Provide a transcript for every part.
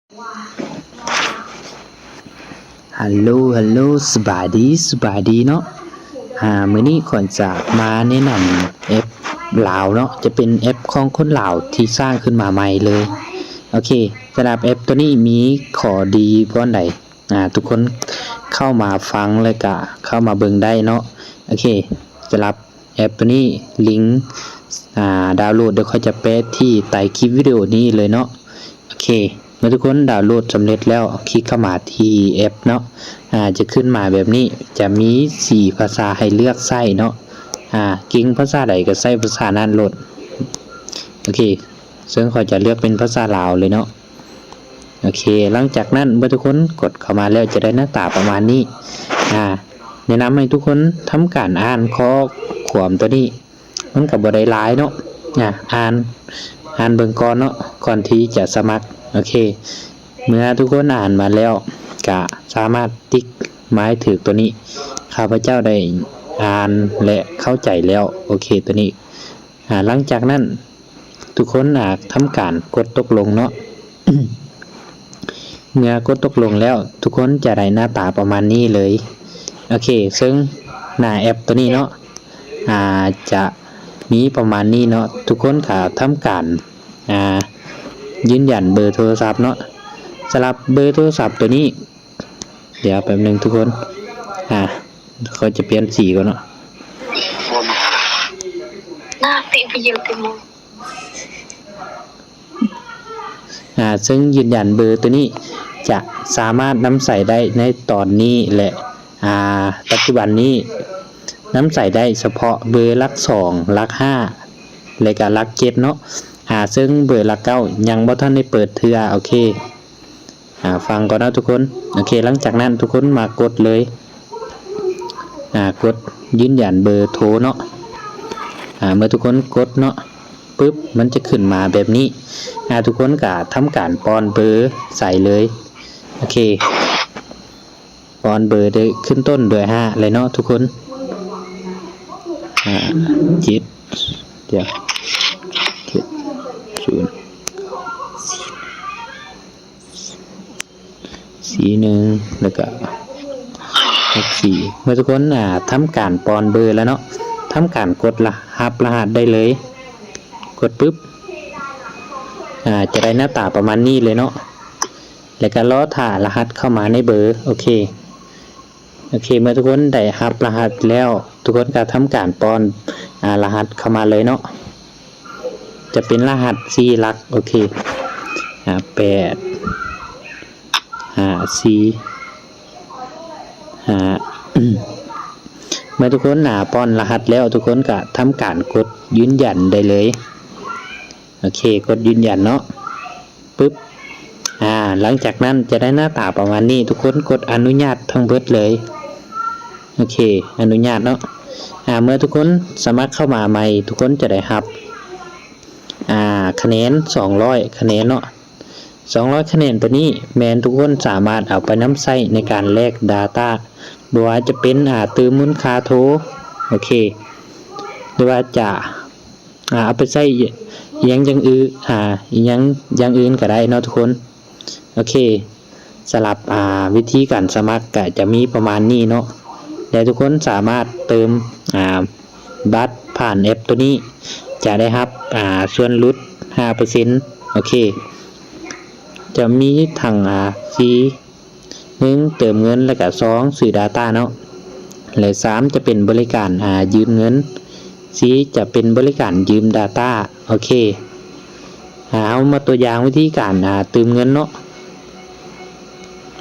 ຮັລໂຫຼ ຮັລໂຫຼ ສະບາຍດີ ສະບາຍດີເນາະ. ອາ ມື້ນີ້ຂ້ອຍຈະມາແນະນຳແອັບລາວເນາະ, ຈະເປັນແອັບຂອງຄົນລາວທີ່ສ້າງຂຶ້ນມາໃໝ່ເລີຍ. ໂອເຄ ສຳລັບແອັບໂຕນີ້ມີຂໍ້ດີບ່ອນໃດ? ອາ ທຸກຄົນເຂົ້າມາຟັງ ແລ້ວກະເຂົ້າມາເບິ່ງໄດ້ເນາະ. ໂອເຄ ສຳລັບ ແອັບໂຕນີ້ ລິງ ອາ ດາວໂຫຼດ ດຽວຂ້ອຍຈະແປະທີ່ໃຕ້ຄລິບວິດີໂອນີ້ເລີຍເນາະ. ໂອເຄ ເມື່ອທຸກຄົນດາວໂຫຼດສຳເລັດແລ້ວ ຄລິກເຂົ້າມາທີ່ແອັບເນາະ. ອາ ຈະຂຶ້ນມາແບບນີ້ ຈະມີສີ່ພາສາໃຫ້ເລືອກໃຊ້ເນາະ. ອາ ເກັ່ງພາສາໃດກໍໃຊ້ພາສານັ້ນໂລດ. ໂອເຄ ເຊິ່ງຂ້ອຍຈະເລືອກເປັນພາສາລາວເລີຍເນາະ. ໂອເຄ ຫຼັງຈາກນັ້ນເມື່ອທຸກຄົນກົດເຂົ້າມາແລ້ວ ຈະໄດ້ໜ້າຕາປະມານນີ້. ອາ ແນະນຳໃຫ້ທຸກຄົນທຳການອ່ານຂໍ້ຄວາມໂຕນີ້. ມັນກໍບໍ່ໄດ້ຫຼາຍເນາະ. ອາ ອ່ານ ອ່ານເບິ່ງກ່ອນເນາະ ກ່ອນທີ່ຈະສະໝັກ. ໂອເຄ ເມື່ອທຸກຄົນອ່ານມາແລ້ວ ກະສາມາດຕິກໝາຍຖືກໂຕນີ້ ຂ້າພະເຈົ້າໄດ້ອ່ານ ແລະ ເຂົ້າໃຈແລ້ວ. ໂອເຄ ໂຕນີ້ ອາ ຫຼັງຈາກນັ້ນ ທຸກຄົນ ອາ ທຳການກົດຕົກລົງເນາະ. ເມື່ອກົດຕົກລົງແລ້ວ ທຸກຄົນຈະໄດ້ໜ້າຕາປະມານນີ້ເລີຍ. ໂອເຄ ເຊິ່ງໜ້າແອັບໂຕນີ້ເນາະ ອາ ຈະມີປະມານນີ້ເນາະ. ທຸກຄົນກໍທຳການ ອາ ຢືນຢັນເບີໂທລະສັບເນາະ. ສຳລັບເບີໂທລະສັບໂຕນີ້ ດຽວແປັບໜຶ່ງທຸກຄົນ ອາ ຂ້ອຍຈະປ່ຽນສີກ່ອນເນາະ. ອາ ເຊິ່ງຢືນຢັນເບີໂຕນີ້ຈະສາມາດນຳໃຊ້ໄດ້ໃນຕອນນີ້ ແລະ ອາ ປັດຈຸບັນນີ້ນຳໃຊ້ໄດ້ສະເພາະເບີຫຼັກສອງ ຫຼັກຫ້າ ແລະກະຫຼັກເຈັດເນາະ. ອາ ເຊິ່ງເບີຫຼັກເກົ້າຍັງບໍ່ທັນໄດ້ເປີດເທື່ອ. ໂອເຄ ອາ ຟັງກ່ອນເນາະທຸກຄົນ. ໂອເຄ ຫຼັງຈາກນັ້ນທຸກຄົນມາກົດເລີຍ ອາ ກົດຢືນຢັນເບີໂທເນາະ. ອາ ເມື່ອທຸກຄົນກົດເນາະປຶບ ມັນຈະຂຶ້ນມາແບບນີ້. ອາ ທຸກຄົນກະທຳການປ້ອນເບີໃສ່ເລີຍ. ໂອເຄ ປ້ອນເບີໂດຍຂຶ້ນຕົ້ນດ້ວຍຫ້າເລີຍເນາະທຸກຄົນ. ອາ ເຈັດ ດຽວ ເຈັດ ສູນ ສີ່ໜຶ່ງ ແລ້ວກະຫົກສີ່. ເມື່ອທຸກຄົນ ອາ ທຳການປ້ອນເບີແລ້ວເນາະ ທຳການກົດລະ ຮັບລະຫັດໄດ້ເລີຍ. ກົດປຶບ ອາ ຈະໄດ້ໜ້າຕາປະມານນີ້ເລີຍເນາະ ແລ້ວກະລໍຖ້າລະຫັດເຂົ້າມາໃນເບີ. ໂອເຄ ໂອເຄ ເມື່ອທຸກຄົນໄດ້ຮັບລະຫັດແລ້ວ ທຸກຄົນກໍທຳການປ້ອນ ອາ ລະຫັດເຂົ້າມາເລີຍເນາະ. ຈະເປັນລະຫັດສີ່ຫຼັກ. ໂອເຄ ອາ ແປດ ຫ້າ ສີ່ ຫ້າ. ເມື່ອທຸກຄົນ ອາ ປ້ອນລະຫັດແລ້ວ ທຸກຄົນກໍທຳການກົດຢືນຢັນໄດ້ເລີຍ. ໂອເຄ ກົດຢືນຢັນເນາະ ປຶບ ອາ ຫຼັງຈາກນັ້ນຈະໄດ້ໜ້າຕາປະມານນີ້ ທຸກຄົນກົດອະນຸຍາດທັງເບິດເລີຍ. ໂອເຄ ອະນຸຍາດເນາະ. ອາ ເມື່ອທຸກຄົນສະໝັກເຂົ້າມາໃໝ່ ທຸກຄົນຈະໄດ້ຮັບ ອາ ຄະແນນສອງຮ້ອຍຄະແນນເນາະ. ສອງຮ້ອຍຄະແນນໂຕນີ້ແມ່ນທຸກຄົນສາມາດເອົາໄປນຳໃຊ້ໃນການແລກດາຕ້າ ບໍ່ວ່າຈະເປັນ ອາ ຕື່ມມູນຄ່າໂທ ໂອເຄ ຫຼືວ່າຈະ ອາ ເອົາໄປໃຊ້ອີ່ຫຍັງຢ່າງອື່ນ ອາ ອີ່ຫຍັງຢ່າງອື່ນກໍໄດ້ເນາະທຸກຄົນ. ໂອເຄ ສຳລັບ ອາ ວິທີການສະໝັກກະຈະມີປະມານນີ້ເນາະ ແລະ ທຸກຄົນສາມາດເຕີມ ອາ ບັດຜ່ານແອັບໂຕນີ້ ຈະໄດ້ຮັບ ອາ ສ່ວນຫຼຸດຫ້າເປີເຊັນ. ໂອເຄ ຈະມີທັງ ອາ ຟຣີ ໜຶ່ງ ເຕີມເງິນ ແລ້ວກະ ສອງ ຊື້ດາຕ້າເນາະ ແລະ ສາມ ຈະເປັນບໍລິການ ອາ ຢືມເງິນ ສີ່ ຈະເປັນບໍລິການຢືມດາຕ້າ. ໂອເຄ ອາ ເຮົາມາຕົວຢ່າງວິທີການ ອາ ຕື່ມເງິນເນາະ.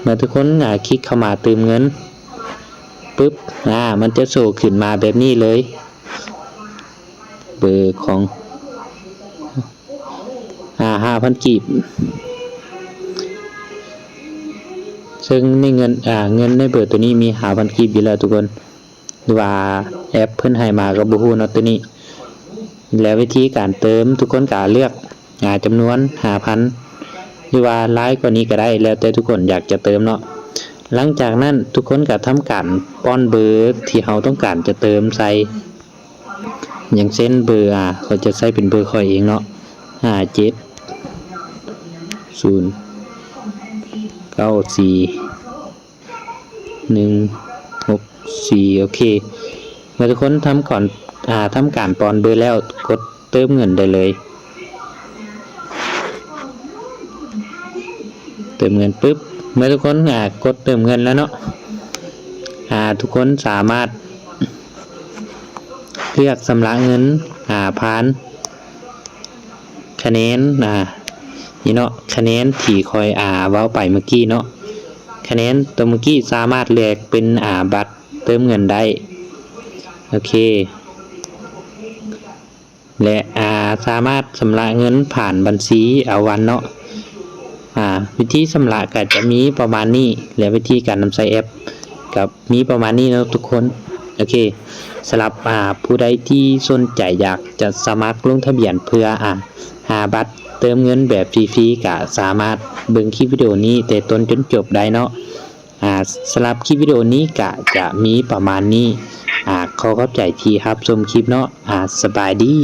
ເມື່ອທຸກຄົນ ອາ ຄລິກເຂົ້າມາຕື່ມເງິນປຶບ ອາ ມັນຈະໂຊຂຶ້ນມາແບບນີ້ເລີຍ ເບີຂອງ ອາ ຫ້າພັນກີບ ເຊິ່ງໃນເງິນ ອາ ເງິນໃນເບີໂຕນີ້ມີຫ້າພັນກີບຢູ່ແລ້ວທຸກຄົນ ຫຼືວ່າແອັບເພິ່ນໃຫ້ມາກໍບໍ່ຮູ້ເນາະໂຕນີ້. ແລ້ວວິທີການເຕີມ ທຸກຄົນກໍເລືອກ ອາ ຈຳນວນຫ້າພັນ ຫຼືວ່າຫຼາຍກວ່ານີ້ກໍໄດ້ ແລ້ວແຕ່ທຸກຄົນຢາກຈະເຕີມເນາະ. ຫຼັງຈາກນັ້ນທຸກຄົນກໍທຳການປ້ອນເບີທີ່ເຮົາຕ້ອງການຈະເຕີມໃສ່ ຢ່າງເຊັ່ນເບີ ອາ ຂ້ອຍຈະໃສ່ເປັນເບີຂ້ອຍເອງເນາະ ຫ້າເຈັດສູນ ເກົ້າສີ່ ໜຶ່ງຫົກສີ່ ໂອເຄ ເມື່ອທຸກຄົນທຳການ ອ່າ ທຳການປ້ອນເບີແລ້ວ ກົດເຕີມເງິນໄດ້ເລີຍ. ເຕີມເງິນປຶບ ເມື່ອທຸກຄົນ ອ່າ ກົດເຕີມເງິນແລ້ວເນາະ ອ່າ ທຸກຄົນສາມາດເລືອກຊຳລະເງິນ ອ່າ ຜ່ານຄະແນນ ອ່າ ນີ້ເນາະ ຄະແນນທີ່ຂ້ອຍ ອ່າ ເວົ້າໄປເມື່ອກີ້ເນາະ ຄະແນນໂຕເມື່ອກີ້ສາມາດແລກເປັນ ອ່າ ບັດເຕີມເງິນໄດ້ ໂອເຄ ແລະ ອ່າ ສາມາດຊຳລະເງິນຜ່ານບັນຊີອາວັນເນາະ ອ່າ ວິທີຊຳລະກະຈະມີປະມານນີ້ ແລະ ວິທີການນຳໃຊ້ແອັບກະມີປະມານນີ້ເນາະທຸກຄົນ ໂອເຄ ສຳລັບ ອ່າ ຜູ້ໃດທີ່ສົນໃຈຢາກຈະສະໝັກລົງທະບຽນເພື່ອ ອ່າ ຫາບັດເຕີມເງິນແບບຟຣີໆ ກະສາມາດເບິ່ງຄລິບວິດີໂອນີ້ແຕ່ຕົ້ນຈົນຈົບໄດ້ເນາະ ອ່າ ສຳລັບຄລິບວິດີໂອນີ້ກະຈະມີປະມານນີ້ ອ່າ ຂໍຂອບໃຈທີ່ຮັບຊົມຄລິບເນາະ ອ່າ ສະບາຍດີ.